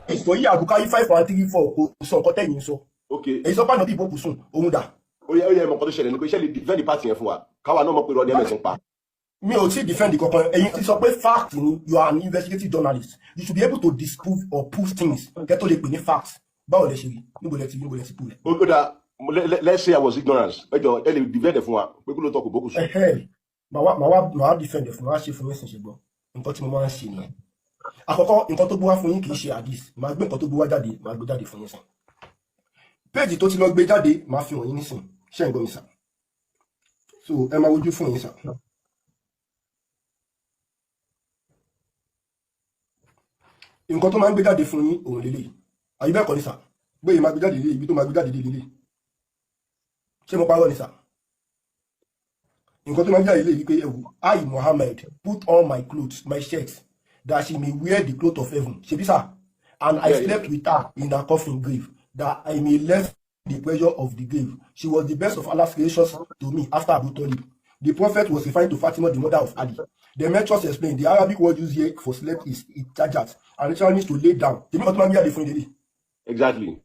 Ìsọ yìí Àbùkárí 5134 kò sọ nǹkan tẹ̀yìn sọ. Ok. Èyí sọ pé ànábì ìbòkù sùn òun dà. Ó yẹ mọ̀ nǹkan tó ṣẹlẹ̀ ní pé iṣẹ́ lè defend the party yẹn fún wa, káwa náà mọ̀ pé irọ́ ni ms ń pa. Mi ò tí defend kankan. Ẹ̀yin ti sọ pé fact ni. You are an investigative journalist, you should be able to disprove or prove things kẹ́ tó lè pè ní fact. Báwo lẹ ṣe rí? Níbo lẹ ti rí? Níbo lẹ ti prove? Ó dáa, let's say I was ignorance. Ẹ jọ, ẹ lè defend ẹ fún wa pé kí ló tọ́ kò bókù sùn. Ẹ̀hẹ́, màá wá defend ẹ̀ fún wa, ṣe fún yín sìn. Ṣe gbọ́, nǹkan tí mo máa ń ṣe nìyẹn. Àkọ́kọ́, nǹkan tó gbé wá fún yín kì í ṣe hadith. Màá gbé nǹkan tó gbé wá jáde, màá gbé jáde fún yín sìn. Péèjì tó ti lọ gbé jáde, màá fi hàn yín nísìn. Ṣé ń gbọ́ mi sà? So ẹ máa wojú fún yín sà. Nǹkan tó máa ń gbé jáde fún yín òun lélẹ̀, àyè bẹ́ẹ̀ kọ́ ni sà? Gbé yìí máa gbé jáde lélẹ̀, ibi tó máa gbé jáde lélẹ̀. Ṣé mo parọ́ ni sà? Nǹkan tó máa ń gbé jáde lélẹ̀ wípé, ẹ wò, "I Muhammad put on my clothes, my shirt, that she may wear the cloth of heaven." Ṣebí sà? "And I slept with her in her coffin grave, that I may lessen the pressure of the grave. She was the best of Allah's creations to me after Abu Talib." The prophet was referring to Fatima, the mother of Ali. The Demetrius explained the Arabic word used here for slept is itajat and literally means to lay down. Tèmi kan tó máa ń gbé jáde fún ìdílé. Exactly.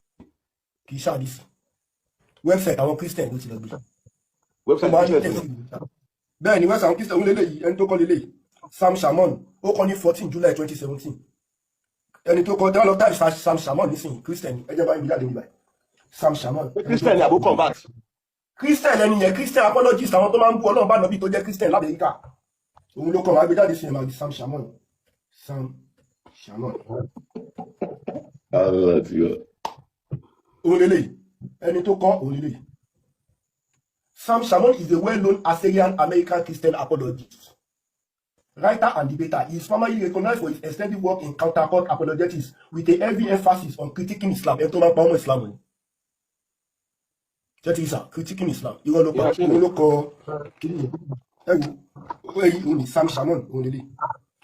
Kì í ṣàdísì. Website àwọn Christian ló ti lọ gbé. Ó Website máa ń ní Christian. tẹ̀sí. Bẹ́ẹ̀ ni, website àwọn Christian òun lélẹ́yìí, ẹni tó kọ́ lélẹ́yìí. Sam Shamon, ó kọ́ ní 14 July 2017. Ẹni tó kọ́, tẹ́wọ́n lọ type Sam Shamon nísìnyí, Christian ni. Ẹ jẹ́ bá ń gbé jáde níbàyìí. Sam Shamon, ẹni tó Christian ni kọ́. àbó convert? Christian ẹni yẹn, Christian apologist, àwọn tó máa ń bú Ọlọ́run bá nàbí tó jẹ́ Christian l'Amẹ́ríkà. Òun ló kọ́, wá gbé jáde sí ẹ̀ máa di Sam Shamon. Sam Shamon. Allah ti yọ. Òun lélẹ̀, ẹni tó kọ́ òun lélẹ̀. Sam Shamon is a well-known Assyrian American Christian apologist, writer and debater. He is primarily recognized for his extensive work in counter-cult apologetics with a heavy emphasis on critiquing Islam. Ẹni tó máa ń pa ọmọ Islam ni. Ṣé ti sà? Critiquing Islam. Irọ́ ló pa. Yeah, Òun ló kọ kíní yẹn. Ẹ wo, èyí òun ni Sam Shamon, òun lélẹ̀.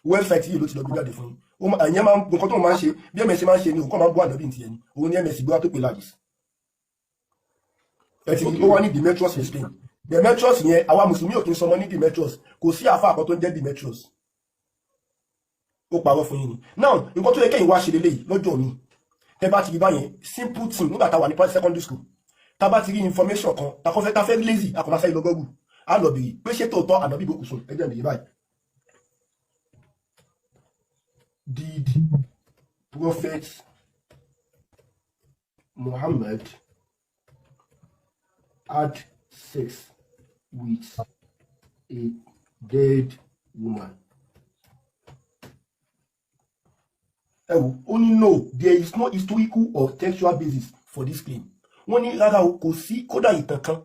Website yìí ló ti lọ gbé jáde fún yín. Ẹ̀yẹ́ máa ń nǹkan tó máa ń ṣe bí ms máa ń ṣe ni òun kọ́ máa ń bú ànábì ti ẹni. Òun ní ms gbé wá tó pè láàdìs. Ẹ ti rí, ó wá ní Demetrius explain. Demetrius yẹn, àwa Mùsùlùmí ò kí ń sọmọ ní Demetrius. Kò sí àáfàá kan tó ń jẹ́ Demetrius. Ó parọ́ fún yín ni. Now, nǹkan tó yẹ kẹ́yìn wá ṣe lélẹ́yìí lọ́jọ́ mi, tẹ bá ti rí báyẹn, simple thing, nígbà tá a wà ní secondary school, tá a bá ti rí information kan tá a kọ́ fẹ́, tá a fẹ́ lazy, a kò máa sáré lọ Google, á lọ bèrè pé ṣé tòótọ́ ànábì bòkù sùn. Ẹ jẹ́ n bèrè báyìí: Did Prophet Muhammad had sex with a dead woman? Ẹ wò ó, ní no, there is no historical or textual basis for this claim. Wọ́n ní rárá o, kò sí kódà ìtàn kan,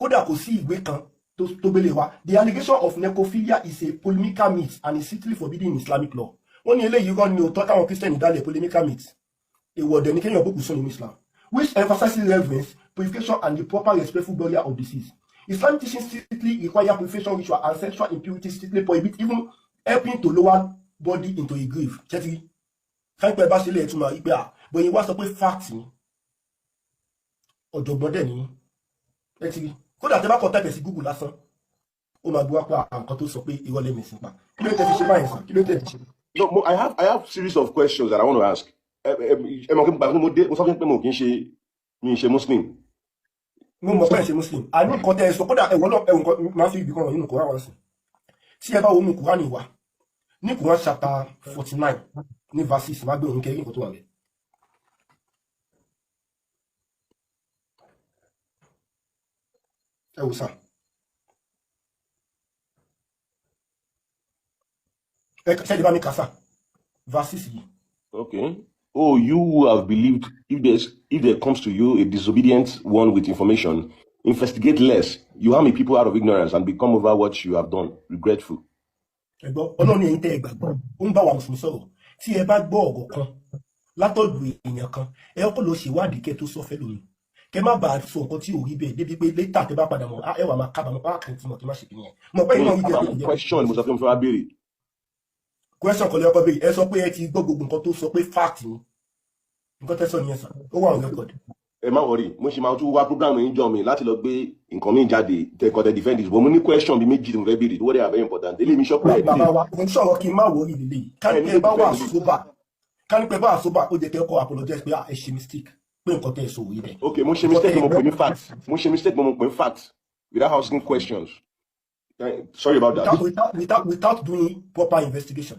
kódà kò sí ìwé kan tó gbélé wa. The allegation of necrophilia is a polemical myth and is strictly forbidden in Islamic law. Wọ́n ní eléyìí rọ́ ni òótọ́ táwọn Christian dálẹ̀, polemical myth. Èèwọ̀ dẹ̀ ní kéèyàn bókù sùn nínú Islam, which emphasizes reverence, purification and the proper respectful burial of deceased. Islamic teaching strictly require purification ritual and sexual impurity strictly prohibit even helping to lower body into a grave. Ṣẹ́tìrí káńpẹ́ bá ṣe lè túmọ̀ rí pé à bóyin wá sọ pé fact ni. Ọ̀jọ̀gbọ́n dẹ̀ ní ẹ ti rí, kódà tẹ bá kọ type sí Google lásán, ó máa gbé wá pa nǹkan tó sọ pé irọ́ lẹ́mìí sí pa. Kí ló tẹ fi ṣe báyìí sàn? Kí ló tẹ fi ṣe? No, I have series of questions that I want to ask. Ẹ mọ̀ kí n gbà pé mo dé, mo sọ fún yín pé mo kì í ṣe, mi ì ṣe Muslim. Mo mọ̀ pé ẹ ṣe Muslim. Àní nǹkan tẹ́ ẹ sọ, kódà ẹ̀wọ̀n náà, ẹ̀wọ̀n kan máa fi ibì kan wọ̀nyí nínú Kùránì wá sí. Tí ẹ bá wo nínú Kùránì wa, ní Kùránì chapter 49 ní verse 6, máa gbé òun kẹrin nǹkan tó wà rẹ̀. Ẹ wò sà, ẹ ṣẹ́ni bá mi kà sà, verse 6 yìí. Okay. Oh, you who have believed, if there comes to you a disobedient one with information, investigate less. You harm a people out of ignorance and become over what you have done regretful. Ẹ gbọ́, Ọlọ́run ní ẹ̀yin tẹ́ ẹ gbàgbọ́, ó ń bá wa Mùsùlùmí sọ̀rọ̀, tí ẹ bá gbọ́ ọ̀rọ̀ kan látọ̀dọ̀ èèyàn kan, ẹ kọ́kọ́ lọ ṣèwádìí kẹ́ tó sọ fẹ́ lómi, kẹ́ má bàa sọ nǹkan tí ò rí bẹ́ẹ̀ débi pé later tẹ́ bá padà mọ̀, ẹ wà máa kábàámọ̀ pé àkàntì mọ̀ kí má ṣe kìnìyàn mọ̀ pé Mi iná rí kábàámọ̀. jẹ́ pé Question mo sọ fún mi fẹ́ wá béèrè. Question kan lẹ́kọ́ béèrè. Ẹ sọ pé ẹ ti gbọ́ gbogbo nǹkan tó sọ pé fact ni. Nǹkan tẹ́ sọ nìyẹn sà, ó wà on record. Ẹ má worry, mo ṣì máa tún wá program yín jọ mi láti lọ gbé nǹkan mi jáde tẹkọ tẹ defend this, but mo ní question bíi méjì tí mo fẹ́ béèrè tó wọ́n dẹ̀ are very important. Eléyìí mi sọ pé ẹ Bàbá nílé wa, òun sọ̀rọ̀ kí n má wọrí lélẹ̀ yìí. ẹ Ká nílé ẹ bá wà defend eléyìí. sober. Ká ní pé bá àsọ́bà, ó jẹ́ kẹ́ kọ́ apologize pé, ah, ẹ ṣe mistake, pé nǹkan tẹ́ ẹ sọ òye bẹ́ẹ̀. Okay, mo ṣe Nǹkan mistake, tẹ́ ẹ mo pè ní gbọ́ fact. Mo ṣe mistake, mo pè ní fact without asking questions. Sorry about that. Without doing proper investigation.